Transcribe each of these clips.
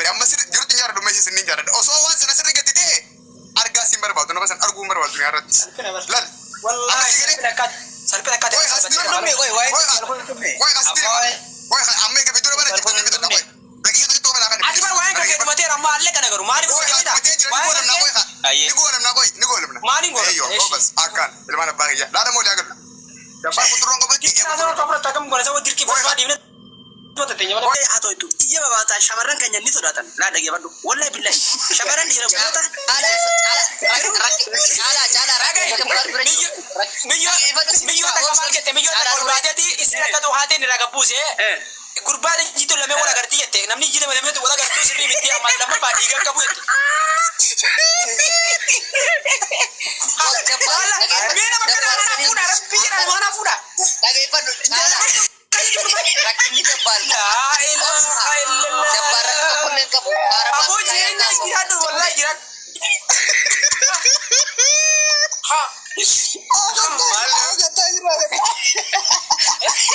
bari amma sirri jirutti hin jaaladhu meeshaa sinni hin jaaladha. Osoo waan sana sirri gatti ta'e argaa siin barbaadu nama san arguu hin barbaadu duniyaa irratti. Lal. Wallaahi salphina akkaati. Salphina akkaati. Qoy as dura Dhumne qoy waa'ee alkool dhumne. Qoy as dura. Qoy amma eega dura bara jirtu ni bitadha qoy. Daqiiqa tokko tokko kana. Ati bara waa'ee kan kee dhumateera amma allee kana garuu maaliif Qoy dhumatee dhumatee jira ni Waa'ee goolamna kan qoy. kee Ni goolamna qoy ni goolamna. Maaliin goolamna? Eeyyoo goobas akkaan ilmaan abbaa kiyya. Laala moo laagallu. Dabbaa kuturoon qabatti. Asirra akka fudhattu akkam goona isa dirqii bosfaa dhiibne teenya malee. Haa ta'u iyya babaataa shamarran keenya ni sodaatan laa dhaggeeffadhu wallahi billahi shamarran dhiira goota Caalaa caalaa Miyyoo takka maal jette miyyoo takka ol baateeti isin akka haateen irraa gabbuuse gurbaan ijjiitu lamee wal agartii jette namni ijji lama lameetu wal agartuu sirrii miti amma lammaffaa dhiigan qabu jette. Mee nama kana mana fuudha rabbii jedha mana fuudha. Dhageeffadhu caalaa rakkinni dabbaal Laa ilaaha illallah. dabbaal rakkoo tokkollee hin qabu. Aboo jireenya jiraadhu wallahi jiraadhu. Ha.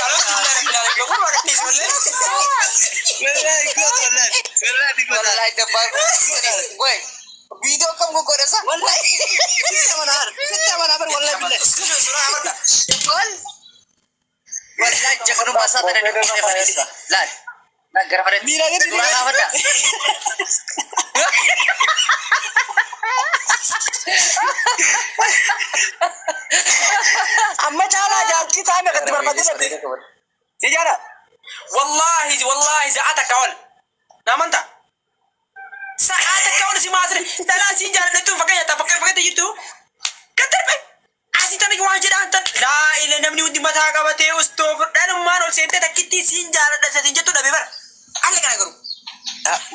Wallahi goota wallahi wallahi goota. Wallahi dabbaal wey viidiyoo kam godhasa Wallahi sitti amanaa bar sitti amanaa bar wallahi billahi. Wallahi jagnummaa isaa tana ni kuufee laal laal gara fadhatti Miira gadi suuraa kaafadha. Amma caalaa jaartii isaa meeqatti barbaadee dhabde. Si jaala. Wallahi wallahi sa'a takka ol. Namanta. Sa'a takka ol si maasire. Dhalaa siin jaaladhattu fakkeenya ta fakkeenya fakkeenya jirtu. Gaddarbe. Asii tana waan jedhaan tan. Laa ila namni hundi mataa qabatee ustoo fudhanummaan ol seentee takkitti siin jaaladha siin jettu dhabe bara. Alle kana garuu.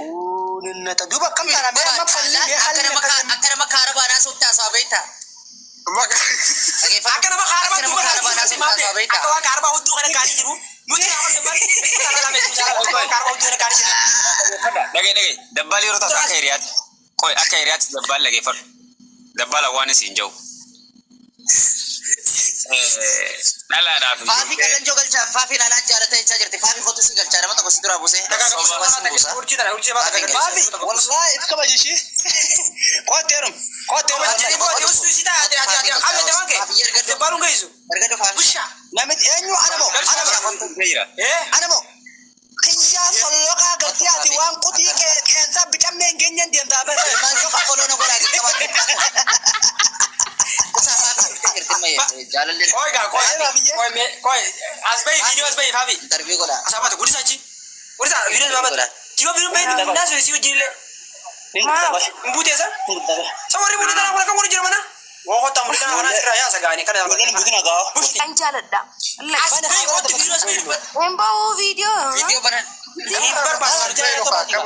Uunnata duuba akkam taana mee amma falli mee Akka halli nama akka nama kaara baanaa suutti haasawaa beektaa? Akka nama kaarabaa Akka nama duuba kaara baanaa suutti haasawaa beektaa? Akka waan kaarabaa hudduu kana kaanii jiru. Nuti kaarabaa hudduu kana kaanii jiru. Dhagee dhagee dabbaal yeroo taatu akka hiriyaatti qoy akka hiriyaatti dabbaal dhageeffadhu. Dabbaal waan isin jiru. Dhalaadhaaf Faafii qallanjoo galchaa faafii naanaan jaalata jechaa jirti faafii kootu si galchaa nama tokko si duraa buusee soba si buusa. Urjii tana urjii baata Faafi wallahi if kabaji ishii. Qootteerum qootteerum. Erga faafii. Namichi eenyu ana moo ana moo jira. ana moo kiyyaa solloqaa galtee ati waan qutii qeensaa bicammee hin geenyeen deemtaa bara. Maal qofa qoloona godhaa qabaatu. Gosa faafii dhuftee jirti mayyee jaalallee. Qoy gaa qoy qoy mee qoy as bahi viidiyoo as bahi faafi. Interview godhaa. Asaabata gudisa achi. Gudisa viidiyoo asaabata. Jiba viidiyoo bahi naasu si wajjin illee. Hin buuteessa. Sa warri buute tana kun akka warri jira mana. Waa kottaa mul'isa kana asirraa yaasa gaanii kana. Ijoolleen buutina gaa'o. An jaaladha. As bahi kottu viidiyoo as bahi. Hin ba'uu viidiyoo. Viidiyoo banan. Hin barbaachisu.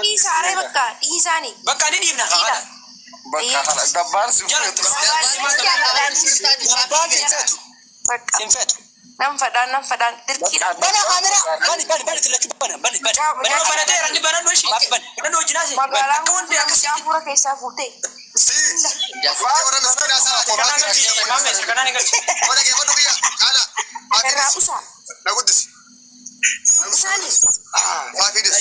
Dhiisaaree bakka dhiisaani. Bakka ni dhiibna kaafata. Bakka kana dabbaan si Jala. fuudhu. Dabbaan sin feetu. Bakka Sin feetu. nan fadhaan nan fadhaan dirqiidha. Bana kaamera bani bani bani tilachuu bana bani bani. Banoo banateera inni banadhu ishii. Banadhu hojii naase. Magaalaan Akka wanti akkasii. hafuura keessaa fuutee. Si. Waan warra miskiinaa sana Kanaan qofaatti galchi. Maamee kanaan ni galchi. Qola kee qodhu biyya. Haala. Irraa usaa. Na guddisi. Usaani. Faafiinis.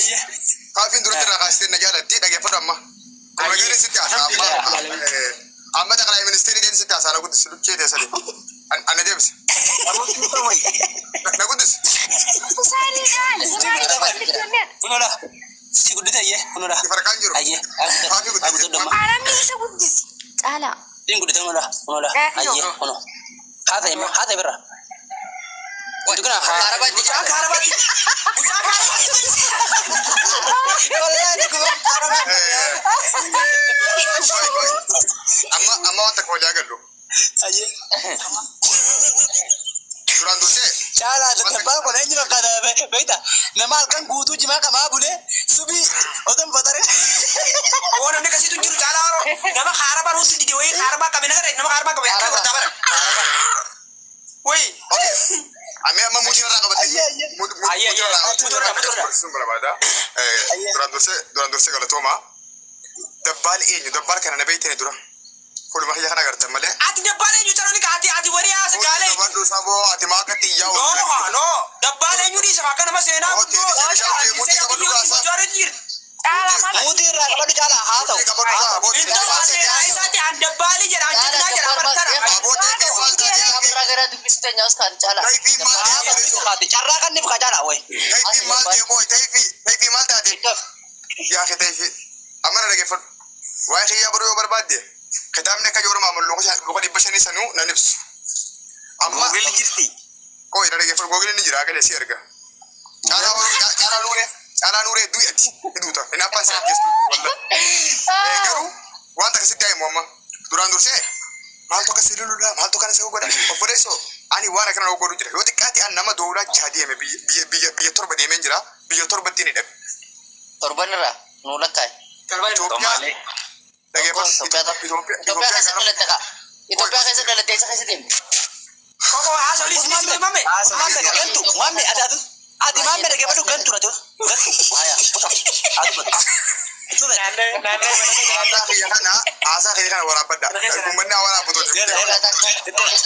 Faafiin duratti irraa kaastee na jaalatti dhageeffadhu amma. Komeediin sitti haasaa amma. Amma xaqalaa ministeerii deemsi sitti haasaa na guddisi lukkee teessanii. Ana deebisi. Na guddisi. Usaaniidhaan. Kunola. Si guddite ayyee kunola. Si farqaan jiru. Ayyee. Faafii guddisi. Aramni isa guddisi. Caalaa. Siin guddite kunola kunola. Ayyee kuno. Haata immoo haata birra. Dukana haa. Kaarabaa itti Mucaa kaarabaatti. Mucaa kaarabaatti. Wallahi dhuguma kaarabaa. Qoy qoy. Amma amma waan takka walii agallu. Ayyee. Duraan dursee Caalaa dabbaan kun eenyu fakkaata beektaa? Nama halkan guutuu jimaa qamaa bulee subii otoo hin fatarin. Oo namni akkasiitu hin jiru caalaa haroo. Nama kaarabaan hundi dide wayii kaarabaa qabe nagara nama kaarabaa qabe akka godhaa bara. Wayii. Okay. Ami amma muudii irraa qabatte. Ayyee, Ayyee, Muudii irraa ayyee. Muudii irraa, muudii irraa. qabatte. Barbaada. Duraan dursee duraan dursee galatooma. Dabbaal eenyu dabbaal kana na beektani dura. Fuuluma kiyya kana agartan malee. Ati dabbaan eenyu caalaa ni ati ati warii haasa gaalee. Dabbaal saboo ati maa akka xiyyaa No no no dabbaan eenyu dhiisa akka nama seenaa Mootii guddoo bishaan muudii qabadhu gaasaa. jira. Caalaa maal Muutii irraa qabadhu caalaa haa ta'u. Intala seeraa isaati an dabbaalii jedha an jennaa jedha amartara. Kaamera gara dubbisu teenyaa us kaati caalaa. Tayfii maal ta'e? Carraa kan nif caalaa wayi. Tayfii maal ta'e booy? Tayfii tayfii maal taate? Yaa kee tayfii. Amma na dhaggeeffadhu. Waa'ee kiyyaa baruu yoo barbaadde kitaabni akka joormaa luka 500 sanuu nan ibsu. Amma Google jirti. Qoy na dhaggeeffadhu, Google ni jira akka si erga. Caalaa nuuree caalaa nuuree du'i ati ni duuta. Hin abbaan si ajjeestu wallah. Garuu wanta akkasitti himu amma duraan dursee maaltu akka si lululaa maaltu kana si godha obboleessoo ani waan akkana godhu jira yoo xiqqaate an nama doolaa jaha deeme biyya biyya biyya torba deemeen jira biyya torbatti ni dhabe. Torban irraa nuu lakkaa'e. Itoophiyaa Somaalee. Dhaggeeffadhu. Itoophiyaa Itoophiyaa keessa dhalatte kaa. Itoophiyaa keessa dhalatte isa keessa deemte. Koko haasawli si mame. Maamme gantu maamme ati ati ati maamme dhaggeeffadhu gantu na ta'u. Haasaa kiyya kana haasaa kiyya kana waraabbadha. Uummanni haa waraabbatu.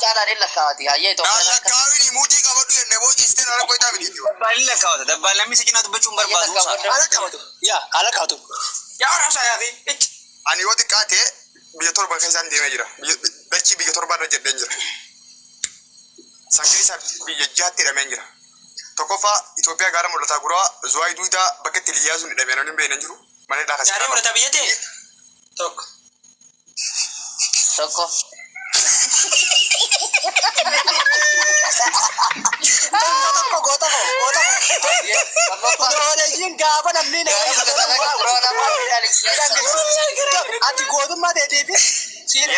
Caalaan hin lakkaa'ati. Hayyee Naan Itoophiyaa takka. lakkaawini muutii qabadhu jenne boociistee na rakkoo isaa miti. Dabbaalli lakkaawata. Dabbaal namni si cinaa dubbachuun barbaadu. Haala qabatu. Yaa haala qabatu. Yaa ora haasawaa yaa fi. Ani yoo xiqqaate biyya torba keessaan deemee jira. Dachii biyya torba irra jedheen jira. San keessaa biyya jaatti hidhameen jira. Tokkoffaa Itoophiyaa gaara mul'ataa guraa Zuwaay Duudaa bakka itti Liyyaasuun hidhamee namni hin beekne hin jiru. Mana hidhaa Gaarii mul'ata biyya ta'e. Tokko. Tokko. Tokko goota koo goota koo. Odeeyyiin gaafa namni na ati gootummaa teetiifi siin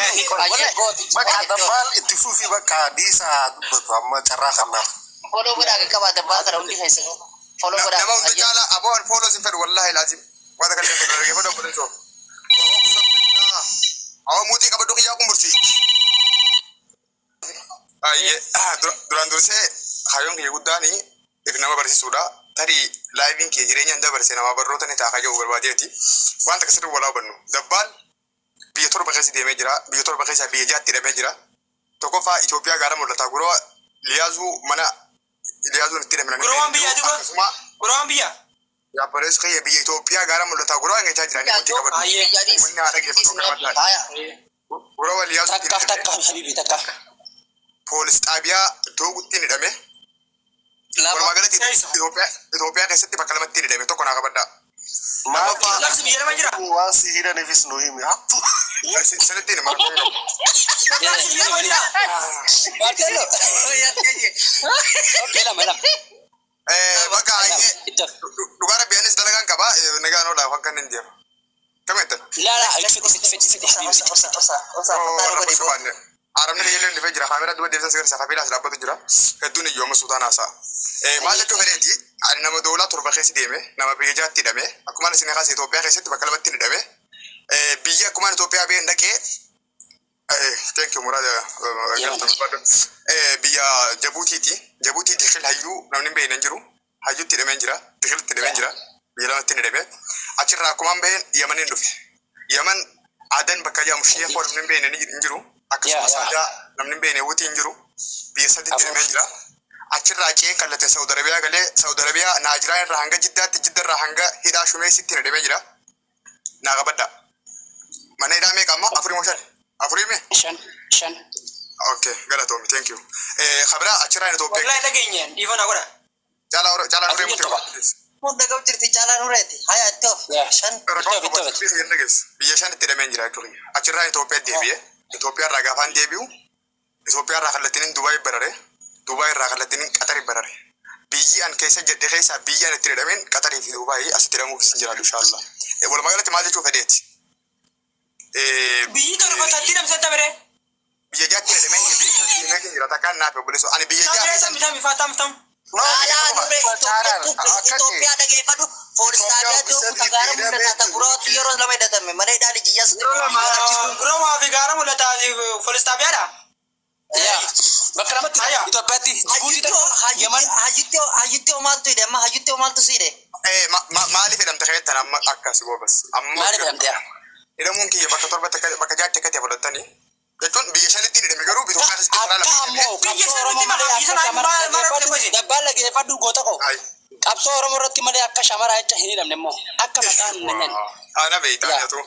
Bakka dabbaal itti fufi bakka dhiisaa dubbatu amma carraa kanaaf. Foloo godhaa qaqqabaa dabbaa kana hundi keessanuu. Foloo godhaa. Nama hunda caala aboo an fooloo sin fedhu wallahi laazim. Waan akka illee fedhu dhaggeeffadhu obboleessoo. Awwa muutii qabadhu kiyyaa qumbursi. Ayyee duraan dursee kaayyoon kiyya guddaan if nama barsiisuudha. Tarii laayiviin kiyya jireenya hin dabarse nama barnoota ni ta'a kayyoo barbaadeeti. Wanta akkasirra walaa hubannu. Dabbaal biyya torba keessa deemee jira. Biyya torba keessa biyya jaatti hidhamee jira. Tokkoffaa Itoophiyaa gaara mul'ataa guroo Liyaazuu mana Liyaazuun itti hidhame. Gurowwan biyya duuba. Akkasuma Gurowwan biyya. Yaabboleessu kiyya biyya Itoophiyaa gaara mul'ataa guroo hangachaa jira. Inni murtii qabatu. Uummanni haadha geeffatu kan mataa. Guroo Liyaazuu itti Takkaaf hidhame. takkaaf habibi takkaaf. Poolis xaabiyaa Doogutti hidhame. Walumaa galatti Itoophiyaa keessatti bakka lamatti hidhame tokko naa qabadhaa. Maal Labsi biyya lama jira. waan si hidhaniifis nu himi hattu. Sanitti hima. Labsi biyya lama jira. Marcello. Okay lama lama. Bakka ayyee dhugaa rabbi anis dalagaan qaba nagaan oolaa akka inni hin deema. Kam jettan? Lala fiti fiti fiti fiti habibi fiti. Arabni biyya illee dhufee jira. Kaameraa duba deebisan sigarsa kafilaas dhaabbatu jira. Hedduun iyyuu suutaan haasa'a. Maal jechuu fedheeti ani nama doolaa torba keessa deeme nama biyya jaatti hidhame akkuma isin kaase Itoophiyaa keessatti bakka lamatti hidhame biyya akkuma Itoophiyaa biyya dhaqee thank you muraada biyya Jabuutiiti. Jabuutii Dikil hayyuu namni hin beekne hin jiru. Hayyuutti hidhamee jira. Dikilitti hidhamee jira. Biyya lamatti hidhame. Achirraa akkuma baheen Yamaniin dhufe. Yaman Adan bakka jedhamu sheekoo namni hin beekne hin jiru. Akkasumas aadaa namni hin beekne wutii hin jiru. Biyya sadiitti hidhamee jira. Achirraa ce'een kallatee Saudi Arabiyaa galee Saudi Arabiyaa Naajiraan irraa hanga Jiddaatti Jidda irraa hanga hidhaa Shumeesitti hidhamee jira. Naa qabadda. Mana hidhaa meeqa amma? Afurii moo shan? Afurii mee? Shan shan. Okay, galatoomi, thank you. Kabira achirraa Itoophiyaa. Wallahi dhageenye dhiifama naa godha. Caalaa caalaa nuree mutee Hunda qabu jirti caalaa nureeti. Haya itti of. Shan. Biyya shan itti hidhamee jira jechuudha. Achirraa Itoophiyaa deebi'ee Itoophiyaa irraa gaafaan deebi'u Itoophiyaa irraa kallattiin Dubaay barare Dubaay irraa kallattiin Qaxari barare. Biyyi an keessa jedhe keessaa biyyi an itti hidhameen Qaxarii fi Dubaay asitti hidhamuuf isin jiraatu inshaallah. Walumaa galatti maal jechuu fedheeti? Biyyi torba tatti hidhamsan tabere. Biyya jaatti hidhameen biyya keenya jira takkaan naaf obboleessu. Ani biyya Tabere jaatti. tammi tammi faa tam tam. Caalaa nuree Itoophiyaa dhageeffadhu. Poolis xaabiyaa dooku gaara mul'ataa ta gurootti yeroo lama hidhatame mana hidhaa lijiyyaas. Gurowwaa fi gaara mul'ataa fi poolis xaabiyaadha. Yaa bakka lamatti Itoophiyaatti Jibuutii takka Yaman. Hayyutti maaltu hidhe amma hayyutti maaltu si hidhe? Maaliif hidhamte keettan amma akkas goobas. Maaliif hidhamte yaa? Hidhamuun kiyya bakka torbatti bakka jaatti akka ta'e fudhattanii jechuun biyya shanitti hidhame garuu Itoophiyaa keessatti karaa Akka lama ammoo qabsoo Oromoo malee akka mara dhaggeeffadhu dabbaan dhaggeeffadhu goota koo. Qabsoo Oromoo irratti malee akka shamaraa jecha hin hidhamne immoo akka maqaan hin nyaanne. Ana beektaa nyaatu.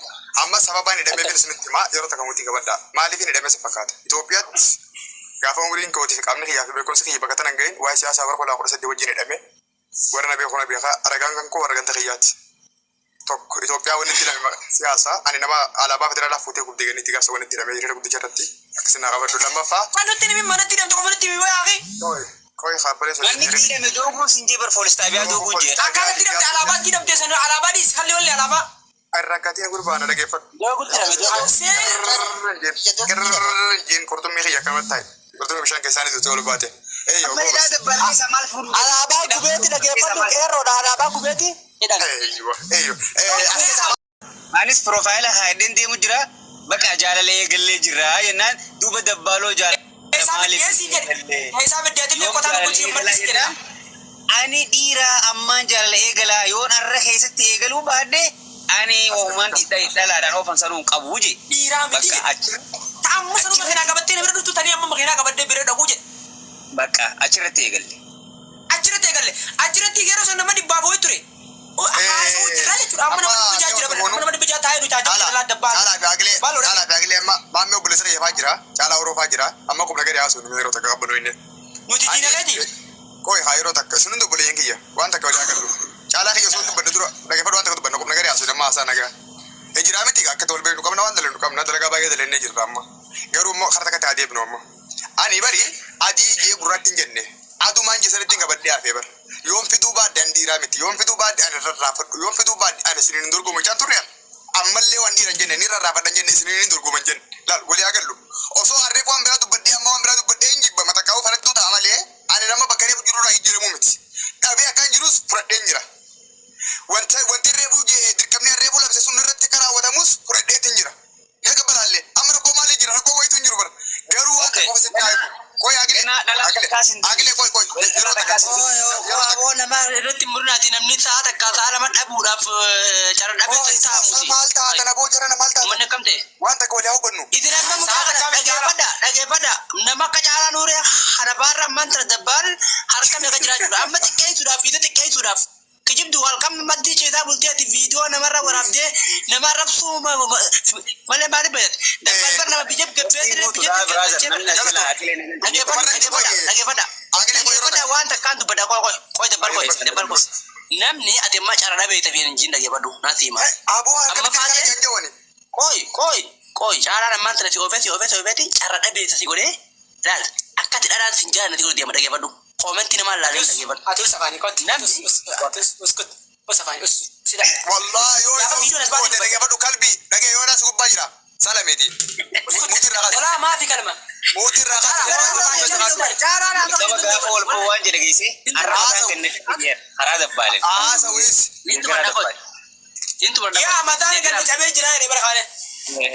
Amma sababaan hidhamee fi isinitti himaa yeroo takka mootii qabadha. Maaliif hin hidhamee si fakkaata? Itoophiyaatti gaafa umriin kootii fi qaamni kiyyaa fi beekumsi kiyya bakka tanan gahin waa'ee siyaasaa bara 2018 wajjin hidhame warra na beeku na beekaa ragaan kan koo warra ganta kiyyaati. Tokko Itoophiyaa wanni itti hidhame siyaasaa ani nama alaabaa federaalaa fuutee gubdee gannitti gaafsa wanni itti hidhamee hiriira guddicha irratti akkasii naa qabadhu. Lammaffaa Kan nutti himi manatti hidhamte qofa nutti himi waa'ee. Qoy haabbalee Manni itti hidhame dooguu siin jee bar poolis xaabiyaa dooguu jee. Akkaataa itti hidhamte alaabaa itti hidhamte sana alaabaa dhiis halli walli alaabaa. Rakkatiin gurbaana dhageeffadhu. Doogutti hidhame doogu. Jeen qurxummii kiyya akkanumatti taa'e. Qurxummii bishaan keessaan itti ol baate. Eeyyoo Amma hidhaa dabbalee isaa maal fuudhu? Alaabaa gubeetti dhageeffadhu qeerroodha alaabaa gubeetti hidhame. Eeyyoo eeyyoo. Anis piroofaayila haadheen deemu jira. Bakka jaalala eegallee jirra jennaan duuba dabbaaloo jaalala Eessaa maaliif fiddeessi jedhe. eegallee? Eessaa fiddeetillee Yoom qotaan jaalala gochii eegalaa uummanni jedhe. jennaan ani dhiiraa ammaan jaalala eegalaa yoon arra keessatti eegaluu baadhe ani wahumaan dhalaadhaan oofan sanuu hin qabu je. Dhiiraa miti Bakka jedhe. achi Ta'amma sanuu makiinaa qabattee na bira dhuftu tanii amma makiinaa qabadhee bira dhaquu jedhe. Bakka achirratti eegalle. Achirratti eegalle. Achirratti yeroo san nama dhibbaaf ho'i ture. Haasa'uu jirra jechuudha. Amma nama dhibba jaha jira. Amma nama dhibba jaha taa'ee nu taa'ee jira dabbaa. Caalaa fi Agilee Caalaa fi Agilee amma maammee obboleessa reeffaa jira. Caalaa Oroofaa jira. Amma qubna gadi haasoo yeroo takka qabnu inni. Nuti diina keeti. Qoy haa yeroo takka sun hundi obboleeyyan kiyya waan takka walii agarru. Caalaa kiyya osoo dubbanne dura dhageeffadhu waan takka dubbanna qubna gadi haasoo nama haasaa nagaa. Jiraa miti akka wal beeknu qabna waan dalagnu qabna dalagaa baay'ee dalannee jirra amma. Garuu immoo karaa takka taatee deebinu amma. Ani bari adii jee gurraatti hin jenne adumaan jee sanitti hin qabadhee hafee bara. Yoon fiduu baadde ani dhiiraa miti yoon fiduu baadde ani rarraafadhu yoon fiduu baadde ani isiniin hin dorgomu jechaan turre ammallee waan dhiira hin jenne ni rarraafadha hin jenne isiniin hin dorgomu hin jenne laal walii agallu. Osoo harreef waan biraa dubbadhee amma waan biraa dubbadhee hin jibba matakkaa'uu farattuu ta'a malee ani nama bakka reefu jirurraa jijjiiramuu miti. Dhabee akkaan jirus fudhadheen jira. Wanta wanti reefu dirqamni reefu labse sun irratti akka raawwatamus fudhadheetiin jira. Hega baraallee amma rakkoo maalii jira rakkoo wayitu hin jiru bara. Garuu waan Okay. tokko sitti haa himu. Qoy Agilee Ganaa dhala Agilee takkaas hin Agilee qoy qoy yeroo takka yeroo takka. Aboo nama irratti murnaati namni sa'a takka sa'a lama dhabuudhaaf cara dhabeetti taa'amuuti. Maal taata na boo jara na maal taata Uummanni akkam ta'e? waan takka walii haa hubannu. Isin amma mucaa kana dhageeffadha dhageeffadha nama akka caalaa nuuree harabaarra ammaan tana dabbaal harka meeqa jiraachuudha amma xiqqeessuudhaaf viidiyoo xiqqeessuudhaaf kijibdu halkan maddii ceetaa bultee ati viidiyoo namarra waraabdee nama arrabsuu malee maaliif bayyate dabbaal bar nama biyya gabbeetillee biyya xiqqeessee dhageeffadha dhageeffadha dhageeffadha dhageeffadha waan takkaan dubbadha qoy qoy qoy dabbal qoy dabbal qoy namni ati amma cara dhabeete fi hin dhageeffadhu naati hima Aboo Amma harka faatee? bitee jawani. Qoy qoy qoy caalaan ammaan tana si oofee si oofee si oofeeti carra dhabeessa si godhee laal akka ati dhadhaan sin jaalannati godhu deema dhageeffadhu koomentii namaa laalee dhageeffadhu. Ati us afaanii kotti. Namni- Us uskut. Us afaanii us. Sida. Wallahi yoo Gaafa viidiyoon as baate isa dhageeffadhu kalbii dhagee yoo naas gubbaa jira. Salameeti. Muutii irraa kaase. Walaa maafi kalma. Muutii irraa kaase. Caalaan haa Qaba gaafa wal ba'u waan jedhe geesse har'a mataan gannetti xiyyeer karaa dabbaaleen. Haasawis. Intu badha qoy. Intu badha Yaa mataan ganna cabee jira jedhee bara kaane.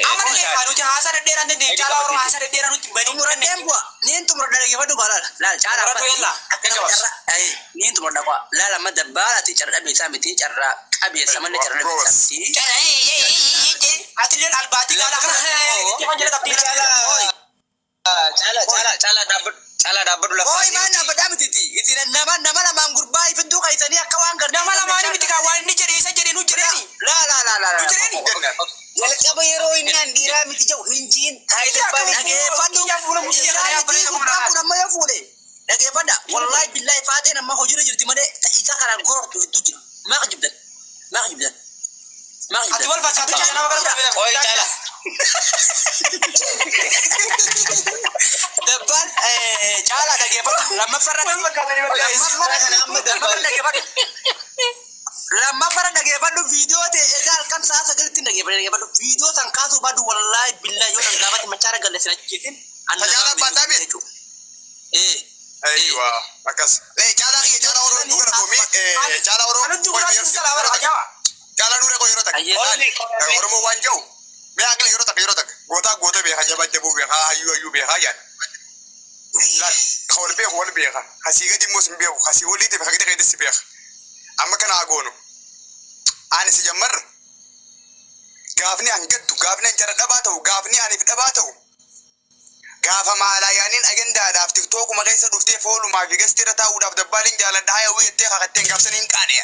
Amma dhageeffaa nuti haasaa dhedheeraa hin dandeenye. Caalaa Oromoo haasaa dhedheeraa nuti hin baniin. Xumuradheen bu'a. Niin xumuradha dhageeffadhu qaa laal. Laal caalaa Xumuradhu yella. akka nama carra. Niin xumuradha qaa. Laal amma dabbaal ati carra dhabeessaa miti carra qabeessa malee carra dhabeessaa miti. Atilleen albaatii gaala kana. Itti fan jedhe qabdii. Caalaa caalaa caalaa dhaabbadhu caalaa dhaabbadhu lafa. Ooyi maal dhaabbataa miti. Isin nama nama lamaan gurbaa ifidduu qaysanii akka waan gartee. Nama lamaanii miti kaa waan inni jedhe isa jedhe nu jedheeni. Laa laa laa laa. Nu jedheeni. Jalqaba yeroo inni an dhiiraa miti jedhu hinjiin taa'ee dabbaaleen. Dhageeffadhu. Dhiiraa miti gurbaan kun amma yoo fuudhe. Dhageeffadha. Wallaahi billaahi faateen amma hojiirra jirti malee isa kanaan gorortu hedduu jira. Maa kijibdan? Maa kijibdan? Maa Ati kijibdan? wal fakkaatu nama gara Qoy caalaa. Dabbaan caalaa dhageeffadhu. Lammaffaarratti. Lammaffaarratti dhageeffadhu. Lammaffaarra dhageeffadhu viidiyoo ta'e egaa halkan sa'a sagalitti dhageeffadhu viidiyoo san kaasuu baadu wallaahi billaahi yoo san gaafate machaara galle sin ajjeesin. Tajaajila abbaan dhaabee? Ee. Eeywa akkas. Caalaa kiyya caalaa Oromoo nu galatoomi. Caalaa Oromoo. Anutti gurraacha salaa bara ajaa'iba. Caalaa nuure qoy yeroo takka. Oromoo waan jedhu mee Agilee yeroo takka yeroo takka gootaa goota beekaa jabaa jabuu beekaa hayyuu hayyuu beekaa yaad. Laal ka wal beeku wal beeka kasii gadi immoo sin beeku kasii waliiti fi kakita keetis si beeka. Amma kana haa goonu. Ani si jammarra gaafni an gaddu gaafni an jara dhabaa ta'u gaafni aniif dhabaa ta'u Gaafa maalaa yaaniin agendaadhaaf tiktookuma keessa dhuftee foolumaa fi gastii irra taa'uudhaaf dabbaaliin jaaladha haa hawwii jettee kakatteen gaafsanii hin qaane.